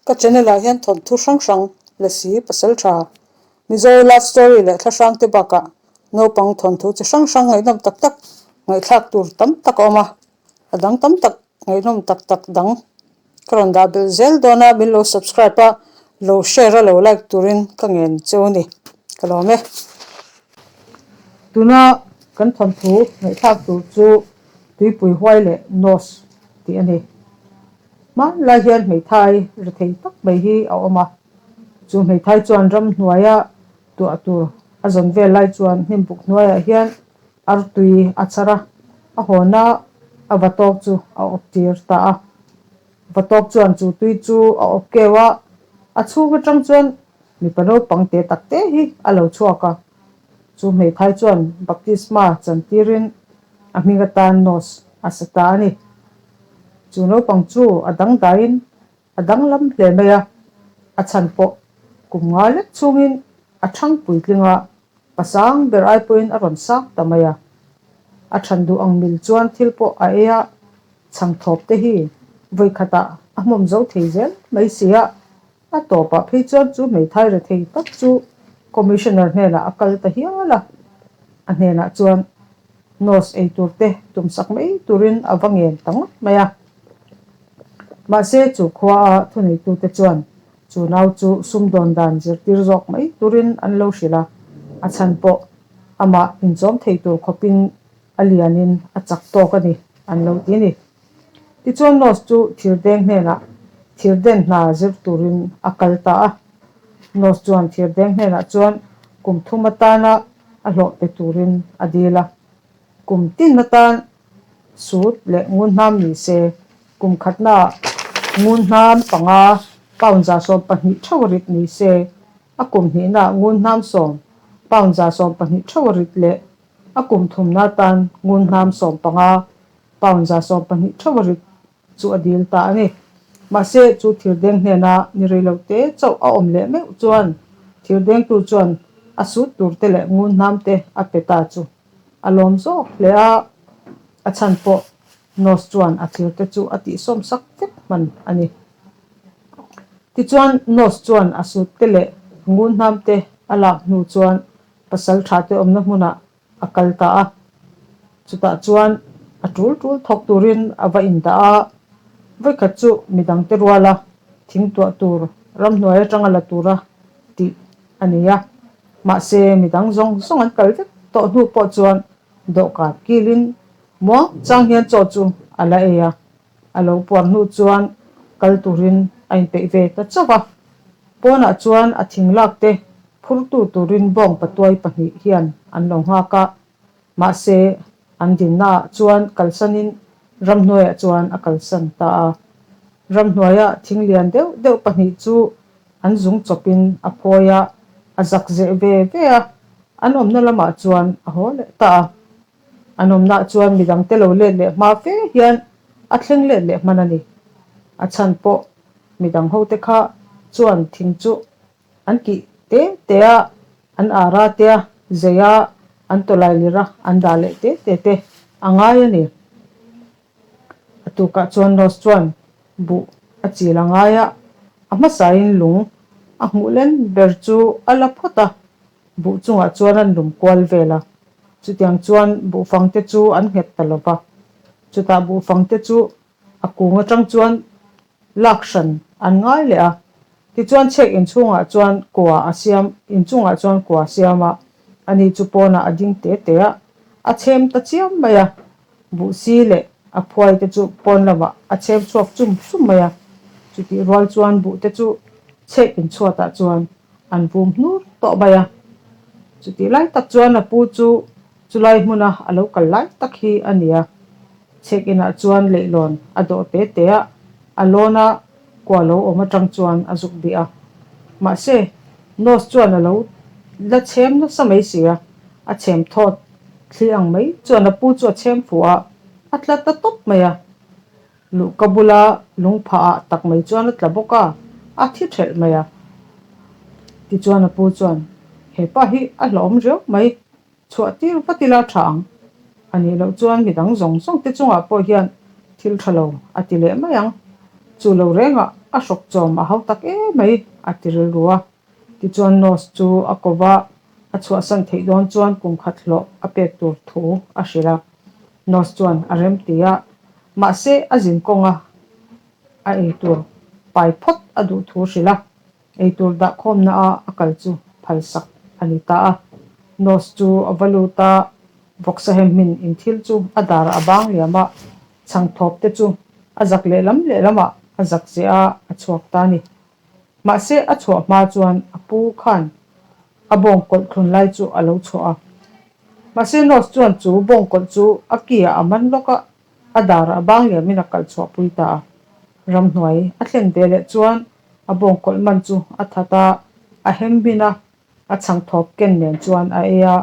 Ka channel ah hian thawnthu hrang hrang, Lasi, Pasaltha, Mizo love story leh thla hrang te bakah naupang thawnthu chi hrang hrang ngaihnawm tak tak ngaihthlak tur tam tak a awm a, a dang tam tak ngaihnawm tak tak dang ka rawn dah belh zel dawn a, min lo subscribe a, lo share a lo like turin ka ngen cheu a ni, ka lawm e. Tuna kan thawnthu ngaihthlak tur chu Tuipui Huai leh Nose tih a ni. Hmanlai hian hmeithai rethei tak mai hi a awm a, chu hmeithai chuan ramhnuaia tuah tur a zawn vel lai chuan hnimbuk hnuaiah hian artui a chhar a, a hawna a vatawk chu a awp tir ta a. Vatawk chuan chu tui chu a awp keu a, a chhung atang chuan mipa naupang te tak te hi a lo chhuak a. Chu hmeithai chuan baptisma chantirin a hming atan Nose a sa ta a ni. Chu naupang chu a dangdaiin a danglam hle mai a, a chhan pawh kum nga lek chhungin a thang puitling a, pa sang ber ai pawhin a rawn sang ta mai a. A than duh ang mil chuan thil pawh a ei a, chhang thawp te hi vawi khatah a hmawm zo thei zel mai si a, a tawpah phei chuan chu hmeithai rethei tak chu Commissioner hnenah a kal ta hial a, a hnenah chuan Nose ei tur te tumsak mai turin a va ngen ta ngawt mai a. Mahse chu khua a thuneitute chuan chu nau chu sumdawn dan zirtir zawk mai turin an lo hrilh a, a chhan pawh amah inchawm thei tur khawpin a lianin a chak tawk a ni an lo ti a ni. Tichuan Nose chu thirdeng hnenah thirden hna zir turin a kal ta a. Nose chuan thirdeng hnenah chuan kum thum atana a hlawh pe turin a dil a. Kum tin atan sut leh ngunhnam ni se, kum khatnaah ngunhnam panga pound 12 theuh a rit ni se, a kum hnihnaah ngunhnam sawm pound 12 theuh a rit leh a kum thumna atan ngunhnam 15 pound 12 theuh a rit chu a dil ta a ni. Mahse, chu thirdeng hnena ni rei lo te chauh a awm leh meuh chuan thirdengtu chuan a sut tur te leh ngun hnam te a pe ta chu a lawm zawk hle a, a chhan pawh Nose chuan a thir te chu a tihsawm sak vek hman a ni. Tichuan, Nose chuan a sut te leh ngun hnam te a lak hnu chuan pasal tha te awmna hmunah a kal ta a, chutah chuan a tul tul thawk turin a va indah a, vawikhat chu midangte ruala thing tuah tur ramhnuai atanga la tura tih a ni a, mahse midang zawng zawng an kal vek tawh hnu pawh chuan dawhkan kilin muang chang hian chaw chu a la ei a, a lo puar hnu chuan kal turin a inpeih ve ta chauh a, pawnah chuan a thing lak te phurtu turin bawng patuai pahnih hian an lo nghak a, mahse an dinnaah chuan kalsanin ramhnuaiah chuan a kalsan ta a. Ramhnuaia thing lian deuh deuh pahnih chu an zung chawpin a phawi a, a zak zeh ve ve a, an awmna lamah chuan a haw leh ta a. An awmnaah chuan midangte lo let leh hma fe hian a thleng let leh hman a ni. A chhan pawh midang hote kha chuan thing chu an kih te te a, an ara te a, zei a, an tawlai lir a, an dah leh te te te a ngai a ni. A tukah chuan Nose chuan buh a chil a ngai a, a hmasain lung a hmuh len ber chu a la phawt a, Buh chungah chuan an lum kual vel a, chutiang chuan buhfangte chu an nghet ta lo va. Chutah buhfangte chu a kung atang chuan lak hran an ngai leh a, tichuan chhek inchhungah chuan kua a siam, inchungah chuan kua a siam a, ani chu pawnah a ding te te a, a chhem ta chiam mai a, buhsi leh a phuai te chu pawn lamah a chhem chhuak chum chum mai a, chutih rual chuan buhte chu chhek inchhuatah chuan An vum hnur tawh mai a. Chutih lai tak chuan a pu chu chulai hmuna a lo kal lai tak hi a ni a. Chhek inah chuan leihlawn a dawh te te a, a lawn a kua lo awm atang chuan a zuk bih a. Mahse, Nose chuan a lo la chhem nasa mai si a, a chhem thawt thli ang mai chuan a pu chu a chhem fuh a, a tla ta tawp mai a. Luhka bula lungphah ah tak mai chuan a tla bawk a, a thi thelh mai a. Tichuan a pu chuan, He pa hi a hlauhawm riau mai, chhuah tir vat ila tha ang. A nih loh chuan midang zawng zawng te chungah pawh hian thil tha lo a ti leh mai ang. Chu lo rengah A hrawk chawm a hau tak emai, a ti rilru a. Tichuan Nose chu a ko va, a chhuahsan theih dawn chuan kum khat hlawh a pek tur thu a hrilh a. Nose chuan a rem ti a, mahse a zin kawnga a eitur pai phawt a duh thu hrilh a. Eitur dah khawmna a a kal chu phalsak a ni ta a. Nose chu a va lut a, vawksa hem hmin in thil chu a darah a bang liam a, chhang thawp te chu a zak lehlam lehlamah a zak zeh a, a chhuak ta a ni. Mahse a chhuah hma chuan a pu khan a bawng kawlh thlun lai chu a lo chhuah a. Mahse Nose chuan chu bawng kawlh chu a ki ah a man lawk a, a darah a bang liamin a kal chhuah pui ta a. Ramhnuai a thlen ve leh chuan a bawng kawlh man chu a that a, a hem hmin a, a chhang thawp ken nen chuan a ei a,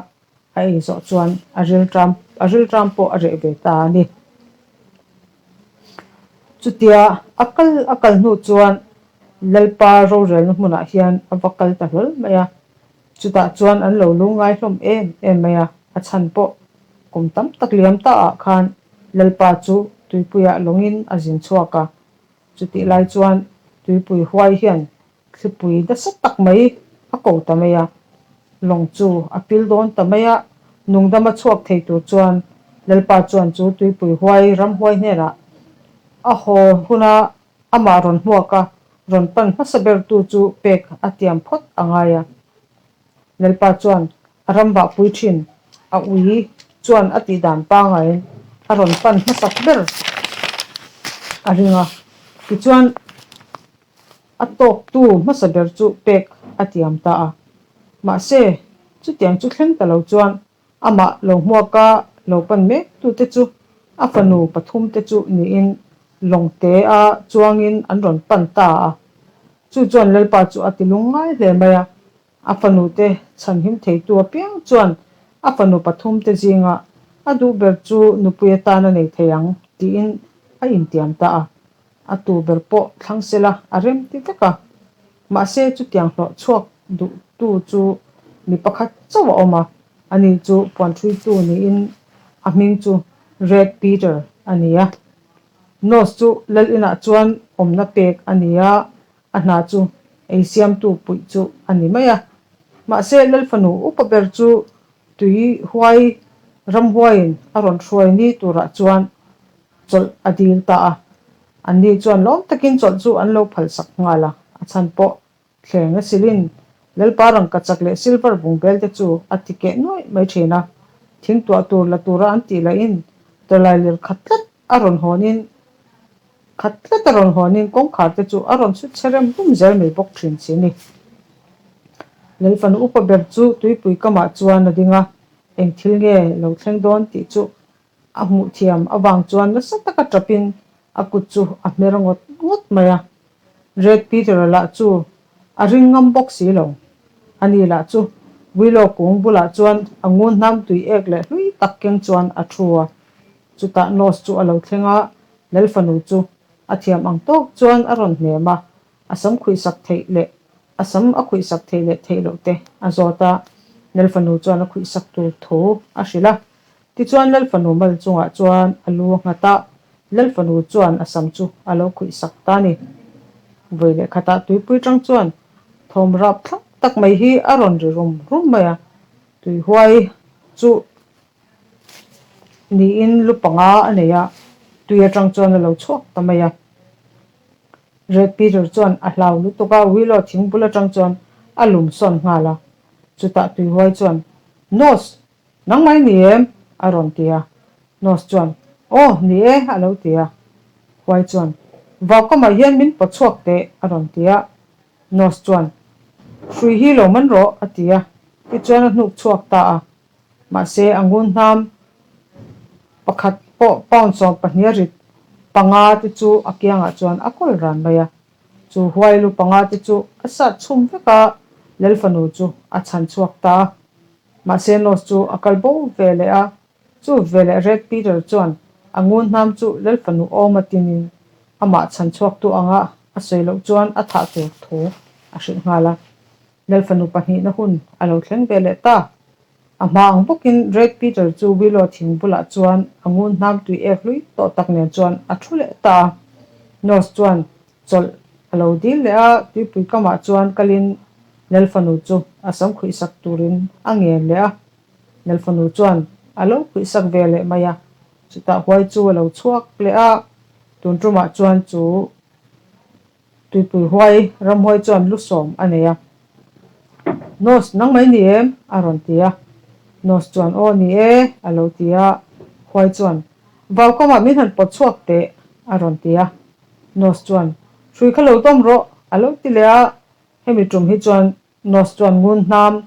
a ei zawh chuan a rilṭam a rilṭam pawh a reh ve ta a ni. Chutia a kal a kal hnu chuan Lalpa rorelna hmunah hian a va kal ta hlawl mai a, chutah chuan an lo lungngai hlawm em em mai a, a chhan pawh kum tam tak liam ta ah khan Lalpa chu tuipuiah lawngin a zin chhuak a, chutih lai chuan tuipui huai hian Thlipui nasa tak mai a ko ta mai a, lawng chu a pil dawn ta mai a, nungdama chhuak thei tur chuan Lalpa chuan chu tuipui huai ramhuai hnenah a haw huna amah rawn hmuak a, rawn pan hmasa bertu chu pek a tiam phawt a ngai a. Lalpa chuan a ram vahpui thin a ui chuan a tih dan pangaiin a rawn pan hmasak ber a ring a, tichuan, A tawktu hmasa ber chu pek a tiam ta a. Mahse, chutiang chu thleng ta lo chuan amah lo hmuaka lo pan mektute chu a fanu pathumte chu niin lawngte a chuangin an rawn pan ta a. Chu chuan Lalpa chu a ti lungngai hle mai a. A fanute chhanhim theitu apiang chuan a fanu pathumte zinga a duh ber chu nupui atan a nei thei ang tiin a intiam ta a. A tu ber pawh thlang sela a rem ti vek a, mahse chutiang hlawh chhuak duhtu chu mi pakhat chauh a awm a, ani chu puanhruitu niin a hming chu Red Peter a ni a. Nose chu lal inah chuan awmna pek a ni a, a hna chu ei siamtu puih chu a ni mai a. Mahse lal fanu upa ber chu tui huai ramhuaiin a rawn hruai ni turah chuan chawlh a dil ta a, anni chuan lawm takin chawlh chu an lo phalsak nghal a, a chhan pawh thleng a silin Lalpa rangkachak leh silver bungbel te chu a ti keh nuaih mai thin a, thing tuah tur la tura an tih lahin tawlailir khat tlat a rawn hawnin khat tlat a rawn hawnin kawngkhar te chu a rawn chhut chhe rem rum zel mai bawk thin si ni. Lalfanu upa ber chu tuipui kamah chuan a ding a, eng thil nge lo thleng dawn tih chu A hmuh thiam avang chuan nasa taka tapin a kut chu a hmer ngawt ngawt mai a. Red Peter-a lah chu a ring ngam bawk si lo. Ani lah chu Willow kung bulah chuan a ngun hnam tui ek leh hlui tak keng chuan a thu a. Chutah Nose chu a lo thleng a, Lal fanu chu a thiam ang tawk chuan a rawn hnem a, a sam khuihsak theih leh a sam a khuihsak theih leh theih loh te a zawt a. Lal fanu chuan a khuihsak tur thu a hrilh a. Tichuan Lal fanu mal chungah chuan a lu a nghat a, Lal fanu chuan a sam chu a lo khuih sak ta a ni. Vawi leh khatah tuipui tang chuan thawm rap thlap tak mai hi a rawn ri rum rum mai a, tui huai chu niin lu panga a nei a, tui atang chuan a lo chhuak ta mai a. Red Peter chuan a hlau lutuk a, Willow thing bul atang chuan a lum sawn nghal a, chutah tui huai chuan, Nose! Nangmah i ni em? a rawn ti a. Nurse chuan, Aw, ni e, a lo ti a. Huai chuan, Vaukamah hian min pawt chhuak teh, a rawn ti a. Nurse chuan, Hrui hi lo man rawh, a ti a. Tichuan a hnuk chhuak ta a. Mahse, a ngun hnam pakhat pawh pound 12 a rit panga te chu a kiangah chuan a kawl ran mai a. Chu huai lu panga te chu a sat chhum vek a, Lal fanu chu a chhan chhuak ta a. Mahse Nose chu a kal bo ve leh a, chu ve leh Red Peter chuan a ngun hnam chu Lal fanu awm a tinin amah chhan chhuaktu anga a sawi loh chuan a thah tur thu a hrilh nghal a. Lal fanu pahnihna hun a lo thleng ve leh ta. A hma ang bawkin Red Peter chu Willow thing bulah chuan a ngun hnam tui ek hlui tawh tak nen chuan a thu leh ta a. Nose chuan chawlh. A lo dil leh a, tuipui kamah chuan kalin Lal fanu chu a sam khuihsak turin a ngen leh a. Lal fanu chuan a lo khuihsak ve leh mai a, chutah huai chu a lo chhuak leh a, tun tumah chuan chu tuipui huai ramhuai chuan lu sawm a nei a. Nose, nang mai ni em? a rawn ti a. Nose chuan aw ni e a lo ti a, huai chuan vau kamah min han pawt chhuak teh a rawn ti a. Nose chuan, Hrui kha lo tawm rawh, a lo ti leh a. Hemi tum hi chuan Nose chuan ngun hnam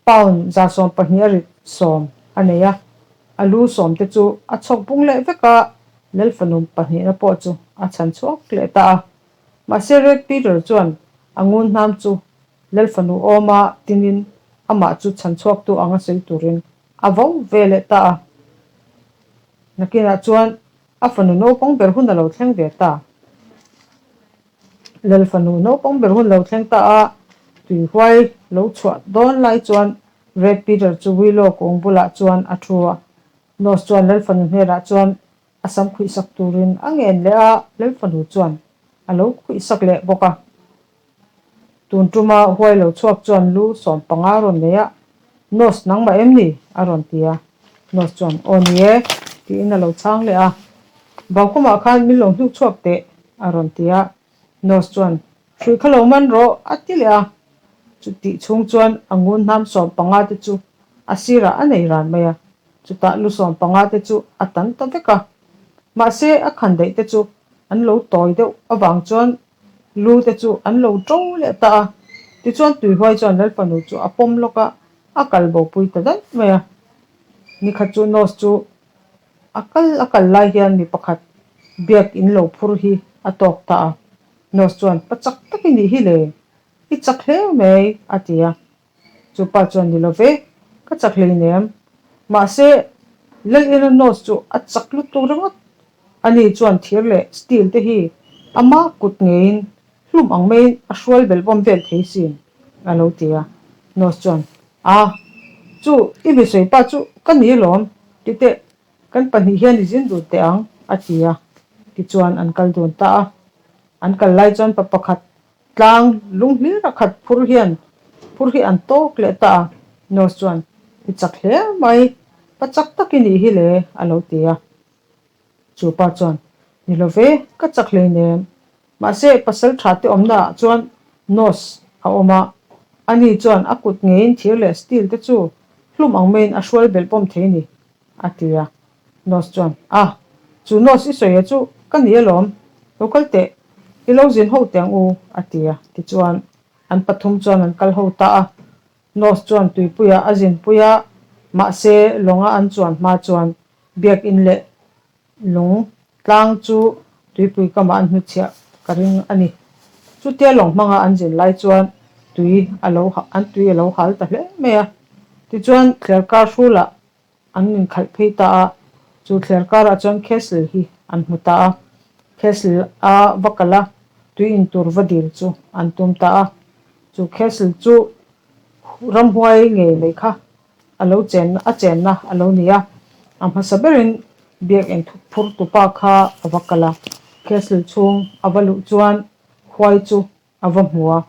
pound 12 a rit sawm a nei a, a lu sawm te chu a chhawk bung leh vek a, Lalfanum pahnihna pawh chu a chhan chhuak leh ta a. Mahse Red Peter chuan a ngun hnam chu Lalfanu awma tinin amah chu chhan chhuaktu anga sawi turin a vo ve leh ta a. Nakinah chuan A fanu naupang ber hun a lo thleng ve ta. Lal fanu naupang ber hun lo thleng ta a, tuihuai lo chhuah dawn lai chuan Red Peter chu Willow kung bulah chuan a thu a. Nose chuan Lal fanu hnenah chuan a sam khuihsak turin a ngen leh a, Lal fanu chuan a lo khuihsak leh bawk a. Tun tuma huai lo chhuak chuan lu 15 rawn nei a, Nose nangmah em ni? a rawn ti a. Nose chuan, Aw ni e, tiin a lo chhang leh a. Baukhumah khan min lo hnuk chhuak teh, a rawn ti a. Nose chuan, Hrui kha lo man rawh, a ti leh a. Chutih chhung chuan a ngun hnam 15 te chu a sirah a nei ran mai a, chutah lu 15 te chu a tan ta vek a. Mahse, a khan daih te chu an lo tawi deuh avang chuan Lu te chu an lo ṭo leh ta a, tichuan tuihuai chuan Lalfanu chu a pawm lawk a, a kal bopui ta daih mai a. Nikhat chu nurse chu a kal a kal lai hian mi pakhat biak in lo phur hi a tawk ta a, nurse chuan pa chak tak i nih hi le, i chak hle mai a ti a. Chu pa chuan ni lo ve, ka chak hleinem. Mahse, Lalina nose chu a chak lutuk ringawt. Ani chuan thir leh steel te hi ama kut ngeiin hlum ang maiin a hrual belhbawm vel thei sin, a lo ti a. Nose chuan, A, chu i mi sawi pa chu ka ni alawm, ti teh, kan pahnih hian i zin dun teh ang, a ti a. Tichuan an kal dun ta a. An kal lai chuan pa pakhat Tlang lung hlir a khat phur hian phur hi an tawk leh ta a, nurse chuan I chak hle mai, pa chak tak i nih hi le a lo ti a. Chu pa chuan Ni lo ve, ka chak hleinem, mahse pasal tha te awmna ah chuan nurse a awm a, ani chuan a kut ngeiin thir leh steel te chu hlum ang maiin a hrual belh pawm thei ni a ti a. Nurse chuan, A, chu nurse i sawi a chu ka ni alawm, lo kal teh, i lo zin ho teh ang u, a ti a. Tichuan, an pathum chuan an kal ho ta a. Nurse chuan tuipuiah a zinpui a, mahse lawnga an chuan hma chuan biakin leh lung tlang chu tuipui kamah an hnuchhiah ka ring a ni. Chutia lawng hmanga an zin lai chuan tui a lo an tui a lo hal ta hle mai a. Tichuan, thliarkar hrulah An inkhalh phei ta a, chu thler karah chuan Castle hi an hmu ta a. Castle a va kal a, tui in tur va dil chu an tum ta a. Chu Castle chu ramhuai ngei mai kha a lo chen a chenna a lo ni a. A hmasa berin biakinn phur tupa kha a va kal a. Castle chhung a va luh chuan huai chu A va hmu a,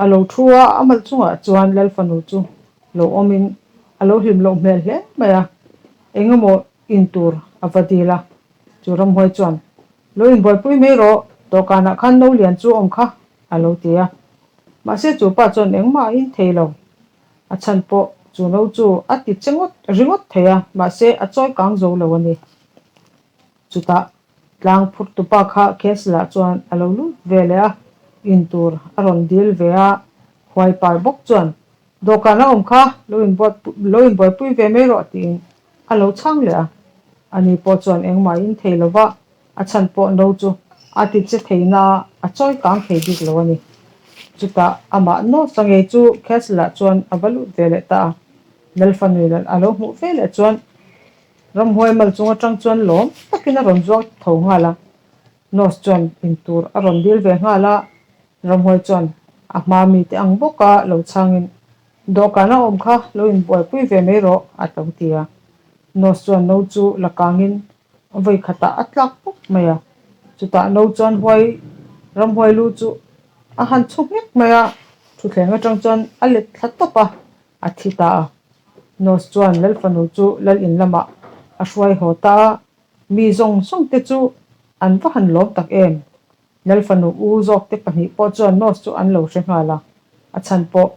a lo thu a, a mal chungah chuan Lal fanu chu lo awmin a lo hlim loh hmel hle mai a, eng emaw in tur a va dil a, chu ramhuai chuan, Lo inbuaipui mai rawh, dawhkanah khan no lian chu awm kha, a lo ti a. Mahse chu pa chuan engmah a in thei lo, a chhan pawh chu no chu a ti che ngawt ringawt thei a, mahse a chawi kang zo lo a ni. Chutah tlang phurtupa kha Castle-ah chuan a lo lut ve leh a, in tur a rawn dil ve a, huai par bawk chuan, Dawhkan a awm kha, lo lo inbuaipui ve mai rawh tiin a lo chhang leh a. Ani pawh chuan engmah in thei lo va, a chhan pawh no chu a ti che thei na a, a chawi kang thei bik lo a ni. Chutah amah nawsa ngei chu Castle-ah chuan a va lut ve leh ta a, Lalfanui lal a lo hmuh ve leh chuan, Ramhuai mal chung atang chuan lawm takin a rawn zuak tho nghal a, nurse chuan in tur a rawn dil ve nghal a, Ramhuai chuan a hma mite ang bawka lo chhangin dawhkan a awm kha lo inbuaipui ve mai rawh a lo ti a, nurse chuan no chu la kangin vawi khatah a tlak pawp mai a, chutah no chuan huai. Ramhuai lu chu a han chhu nghek mai a, thutthleng atang chuan a let thla tawp a, a thi ta a. Nurse chuan Lal fanu chu Lal in lamah a hruai haw ta a, mi zawng zawng te chu an va han lawm tak em. Lal fanu u zawk te pahnih pawh chuan nurse chu an lo hre nghal a, a chhan pawh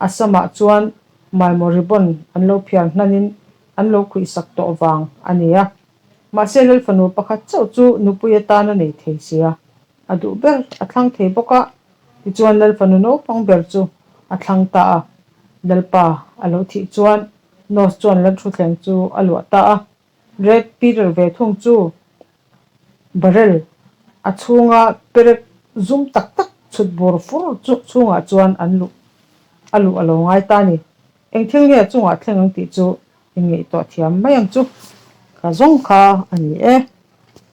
a samah chuan maimaw ribbon an lo phiar hnanin an lo khuih sak tawh vang a ni a. Mahse Lal fanu pakhat chauh chu nupui atan a nei thei sia, a duh ber a thlang thei bawk a, tichuan Lal fanu naupang ber chu a thlang ta a. Lalpa a lo thih chuan nurse chuan Lal Thuthleng chu a luah ta a. Red Peter ve thung chu barrel a chhunga perek zum tak tak chhut bur fur chu chhungah chuan an luh a luh a lo ngai ta a ni. Eng thil nge a chungah thleng ang tih chu in ngaihtuah thiam mai ang chu. Ka zawng kha a ni e.